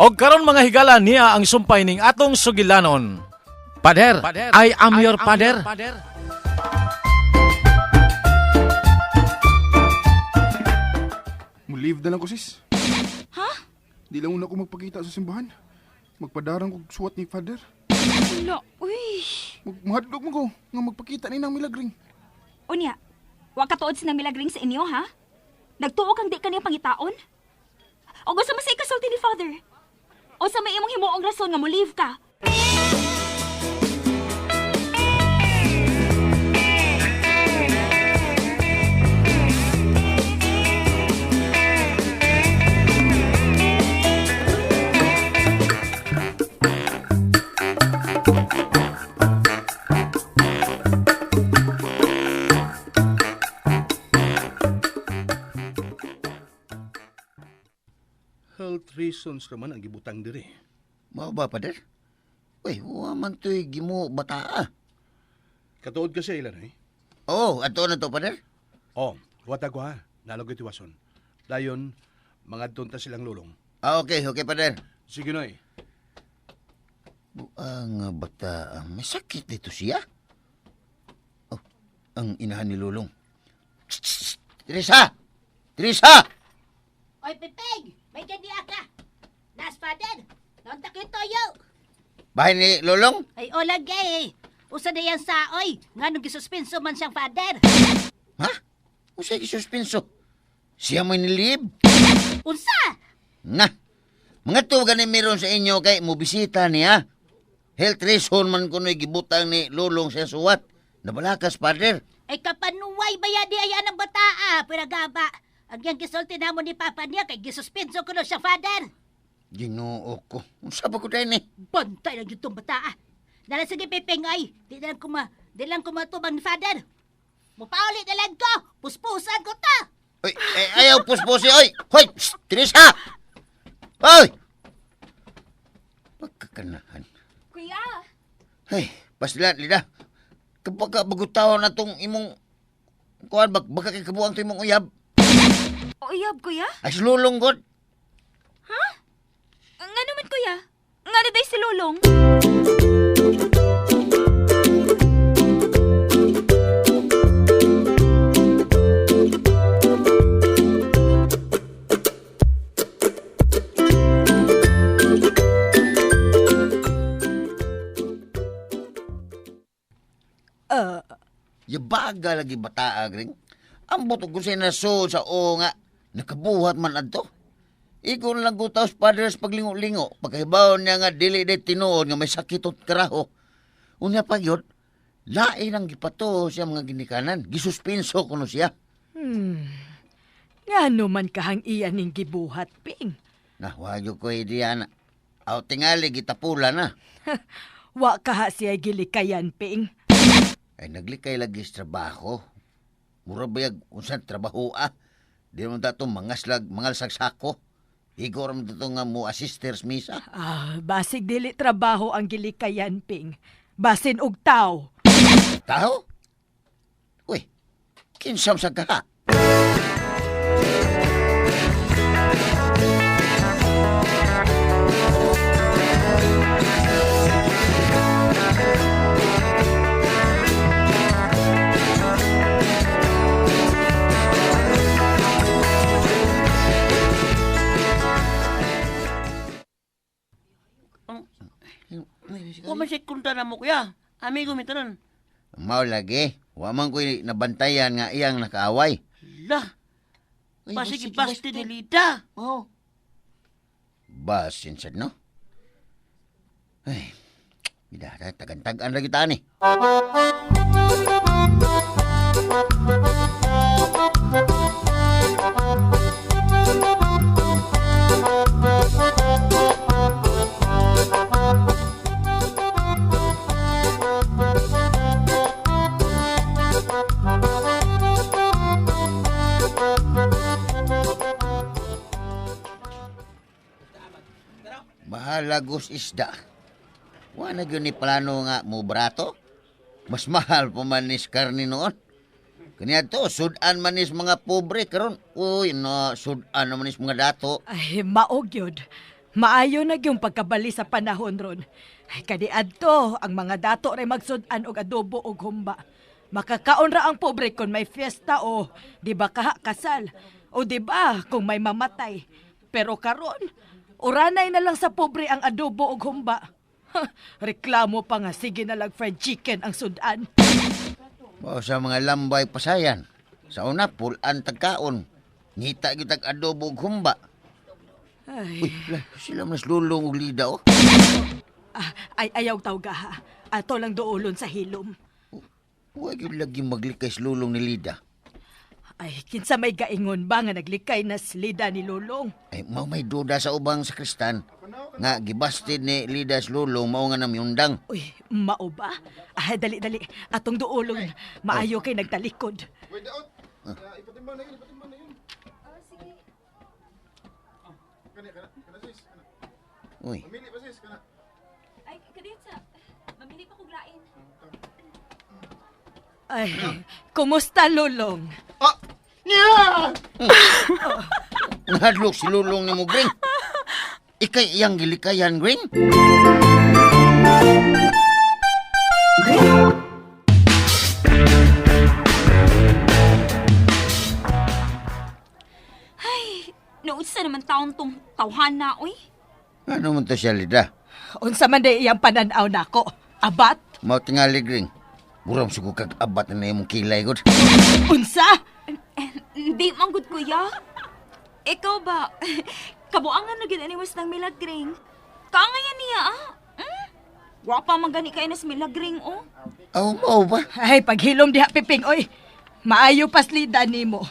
Og karon, mga higala, niya ang sumpay ning atong sugilanon. Pader, I am your father. Mo-leave na lang ko, sis. Ha? Di lang una ko magpakita sa simbahan. Magpadarang kog suwat ni Father. Wala, uy. Mahadlok mo ko nga magpakita ni nang milagring. Unya, wa ka tuod sinang milagring sa inyo, ha? Nagtuo kang di kaniya pangitaon? O gusto mo sa ikasulti ni Father? O sa may imong himuong rason nga mo leave ka? Health reasons naman ang gibutang diri. Mao ba, Pader? Uy, wa man to'y gimo bataa. Katuod kasi ilan eh. Oo, ato na to, Pader. Oh, wata ko ha. Nalog itiwason. Dayon, mga ta silang lulong. Ah, okay, okay, Pader. Sige, Noy. Buang nga bata, may sakit dito siya. Oh, ang inahan ni Lulong. Tsk, tsk, tsk. Teresa! Teresa! Oy, Pipeng! May gani ka! Nas father! Naunta ko yung toyo! Bahay ni Lulong? Ay, ola gay! Usa na yan sa oy! Nga nung gisuspenso man siyang father! Ha? Usay gisuspenso? Siya mo'y nilib? Unsa? Na, mga to gani meron sa inyo kay mo bisita niya. Health reason man kuno'y gibutang ni Lulong sa suwat. Nabalakas, Pader. Ay kapanuway ba yan di ayan ang bataa? Piragaba! Ang yang gisulti namo ni Papa niya kay gisuspenso ko na siya father! Ginoo ko. Unsa ba ko dahil ni? Bantay lang yung bataa! Dala sige, Pipeng, ay! Di lang kumatubang ni father! Mupaulit na lang ko! Puspusan ko ta! Oy, eh, ayaw puspusi, oy! Hoy! Psst, Teresa! Hoy! Pagkakanahan. Kuya! Ay, paslan, Lida. Kapag ka bagutaw na tong imong kuan, baka kay kabuang to imong uyab. Uyab, kuya? Ay, sululong god. Nga naman, kuya? Nga na day si Lulong? Yabaga lagi bata, agring. Ambot og kung naso sa o nga, nakabuhat man adto. Ikaw na lang ko taos padres paglingo-lingo. Pagkahibaw niya nga dili day tinuod nga may sakit ot karaho. Unya pa yun, lain ang gipato siya mga ginikanan. Gisuspinso kuno siya. Nga man kahang iyan ning gibuhat, Ping. Nahwayo ko ideya na. Aw tingali gitapula na. Wa kaha siya gilikayan, Ping. Ay naglikay lagi sa trabaho. Mura bayag unsan trabaho ah. Di naman dato mangaslag, mangalsag sako. Igor man dato nga mo assisters misa. Ah, basig dili trabaho ang gilikayan, Ping. Basin og tao. Tao? Uy, kinsam sa kaha. Wa man siya kunta na mo kuya. Amigo mi tanan. Mao lagi, wa man ko'y nabantayan nga iyang nakaaway. La, basig ibasti ni Lida. Oh. Basin sad no? Ay, bida tagan-tagan lagi ta ni. Mahalagos isda. Wa na gyud ni plano nga mo brato. Mas mahal pa man ni karne noon. Kaniya to, sudan man is mga pobre karon. Uy, no, sudan naman is mga dato. Ay, maog yun. Maayo na yung pagkabali sa panahon ron. Ay, kadi adto ang mga dato ray magsud-an og adobo og humba. Makakaon ra ang pobre kung may fiesta o di ba kaha kasal o di ba kung may mamatay. Pero karon, uranay na lang sa pobre ang adobo og humba. Reklamo pa nga sige na lang fried chicken ang sudan. Mao sa mga lambay pasayan. Sa una, pulan tagkaon. Ngita gyud tag adobo ug humba. Ay, Uy, lah, sila mas lulong og lida oh. ah, ay ayaw tawga ha. Ato lang duolon sa hilom. Wa gyud lagi maglikay sa lulong ni Lida. Ay, kinsa may gaingon ba nga naglikay na slida ni Lulong? Ay, mao may duda sa ubang sakristan nga gibasted ni Lida sa lulong mao nga namyundang. Uy, mao ba? Ay, dali, dali. Atong duolon, maayo kay nagtalikod. Wait out. Ah, ipatimbang na yun, ipatimbang na yun. Kana, kana, kana sis, kana. Uy, Mamili pa sis, kana. Ay, kadiyot sa, mamili pa kog lain. Ay, kumusta, Lulong? Ah! Niya! nahadlok si lulong ni mo, Gring. Ikay iyang gilikayan, Gring. Naunsa naman taon tong tawhana, oy. Ano man to siya, Lida? Unsa man day iyang pananaw nako? Abat? Mao tingali, Gring. Buram sugo kag abat na imong kilay gud. Unsa? Hindi man gud kuya. Ikaw ba? Kabuangan na gid ani was ng milagring. Kaangayan niya ah. Gwapa man gani kay nas milagring oh. Aw, mao ba? Ay, paghilom diha, Piping, oy. Maayo paslida nimo.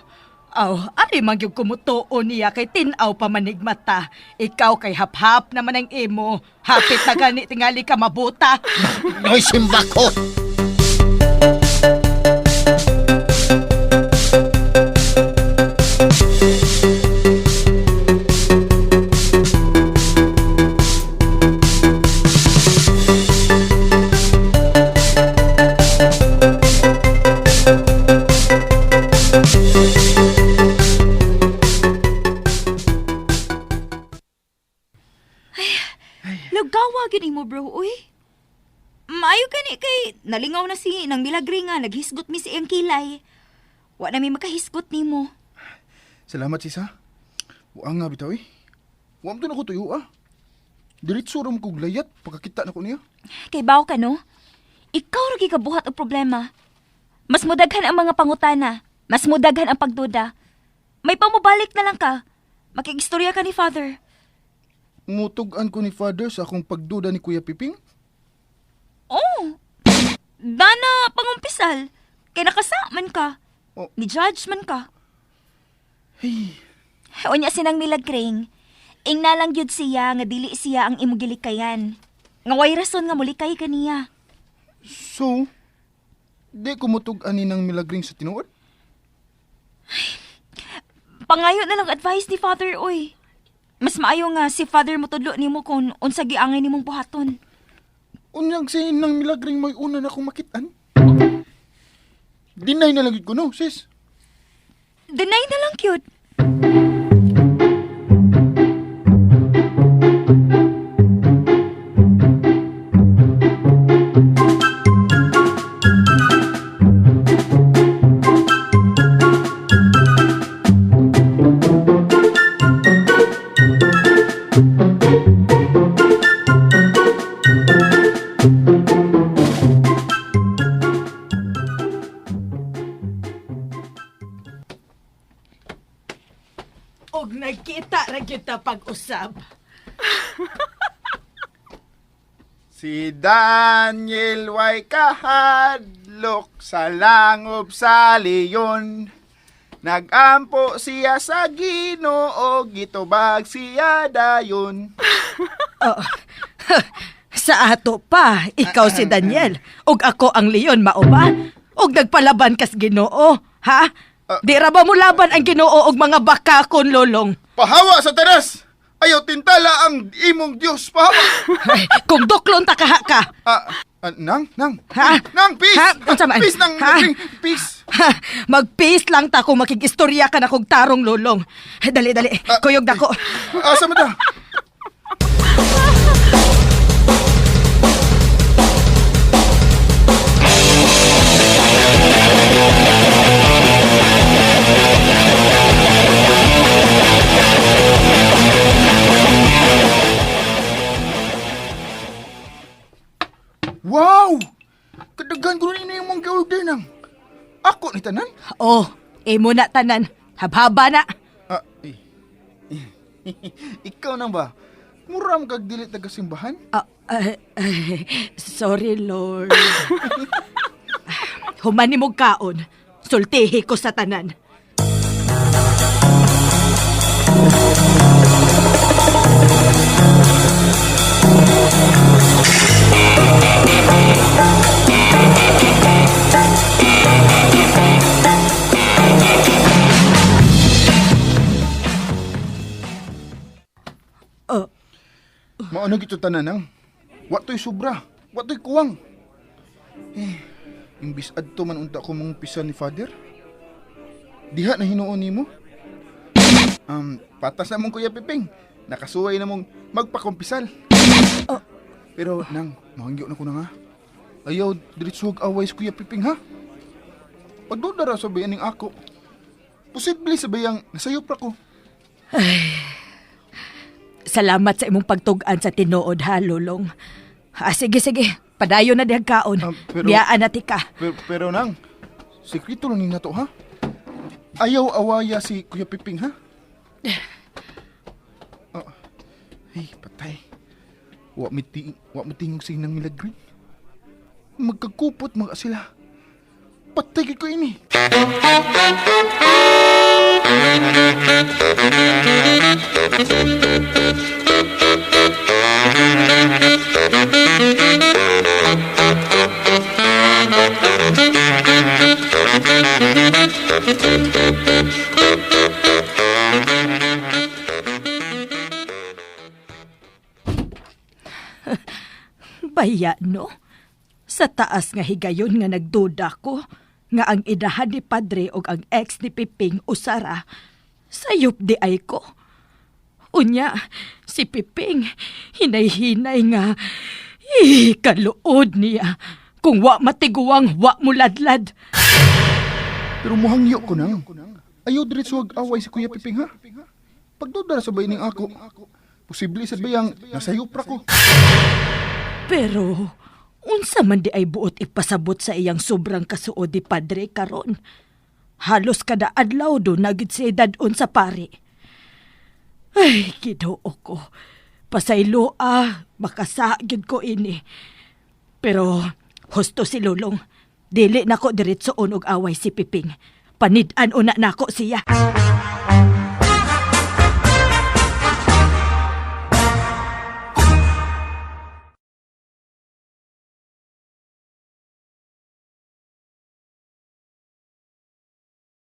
Aw, ari man gyud kumutuo niya kay tin-aw pa manigmata. Ikaw kay hap-hap naman ang imo. Hapit na gani tingali ka mabuta. Noy simba ko. Lagawa gid mo bro oy. Maayo gani kay nalingaw na si nang milagring nga naghisgot mi sa iyang kilay. Wa na mi makahisgot nimo. Salamat sis ha. Wa nga bitaw eh. Wa man to nako tuyo ah. Diretso ra mo kog layat pagkakita nako niya. Kay bawo ka no? Ikaw ra gyud kabuhat og problema. Mas mudaghan ang mga pangutana, mas mudaghan ang pagduda. May pamubalik na lang ka. Makigistorya ka ni Father. Mutug-an ko ni Father sa akong pagduda ni Kuya Piping. Oh. Dana pangumpisal. Kay nakasa man ka. Oh. Ni judge man ka. Hey, Unya sinang milagring. Ingna lang gyud siya nga dili siya ang imong gilikayan. Nga way rason nga mulikay kaniya. So, di ko mutug-an ni ng milagring sa tinuod? Pangayo na lang advice ni Father oy. Mas maayo nga si Father motudlo nimo kung unsa giangay nimong buhaton. Unyang si nang milagring may una na akong makitaan. Deny na lang gyud ko no, sis. Deny na lang cute. Og nagkita ra gyud ta pag-usab. Si Daniel way kahadlok sa langob sa leyon. Nagampo siya sa Ginoo, gitubag siya dayon. Oh. Sa ato pa, ikaw si Daniel, ug ako ang leon mao ba? Ug nagpalaban kas Ginoo, ha? Di ra ba mo laban ang Ginoo og mga baka kon lolong? Pahawa sa taras! Ayaw tintala ang imong Dios, pahawa! Ay, kung duklon ta kaha ka. Ah, ah, nang, nang. Ha? Nang, peace! Ha? Unsa man? Peace nang, Ha? peace. Ha, mag-peace lang ta kung makig-istorya ka na kog tarong lolong. Dali, dali. Kuyog dako. Asa man ta? Wow! Kadaghan ko rin yung mong order nang. Ako ni tanan? Oh, imo na tanan. Habhaba na. Ah, eh. Ikaw nang ba? Mura mo kag dili taga simbahan? Ah, sorry, Lord. Humani mo kaon. Sultihi ko sa tanan. Maano gito tanan nang? Wa to'y sobra. Wa to'y kuwang. Eh, imbis adto man unta ko mong pisa ni Father. Diha na hinuon nimo. Patas na mong Kuya Piping. Nakasuway na mong magpakumpisal. Pero nang, mahangyo na ko na nga. Ayaw, diretso og away sa Kuya Piping ha. Pagduda ra sa bayan ning ako. Posible sa bayang nasayop ra ko. Salamat sa imong pagtug-an sa tinuod ha, Lulong. Ah, sige, sige. Padayon na dihang kaon. Ah, Biyaan na ti ka. Pero nang, sekreto lang ni nato ha. Ayaw awaya si Kuya Piping ha. Oh. Ay, patay. Wa mi tingog sa inang milagrin. Magkagkupot mga sila. Patay kay ko ini. Baya, no? Sa taas nga higayon nga nagduda ko nga ang idahan ni Padre og ang ex ni Piping usara. Sayop di ay ko. Unya, si Piping, hinay-hinay nga, eh, kaluod niya. Kung wa matiguang, wa muladlad. Pero muhangyo ko nang. Ayaw diretso ag away si Kuya Piping ha. Pagduda ra sa bayan ning ako. Posible sa bayang nasayop ra ko. Pero, unsa man di ay buot ipasabot sa iyang sobrang kasuod ni Padre karon. Halos kada adlaw do nagid siya dad-on sa pari. Ay, Ginoo ko. Pasaylo ah, makasagid ko ini. Pero, husto si Lulong. Dili nako diretsoon og away si Piping. Panid-an una nako siya.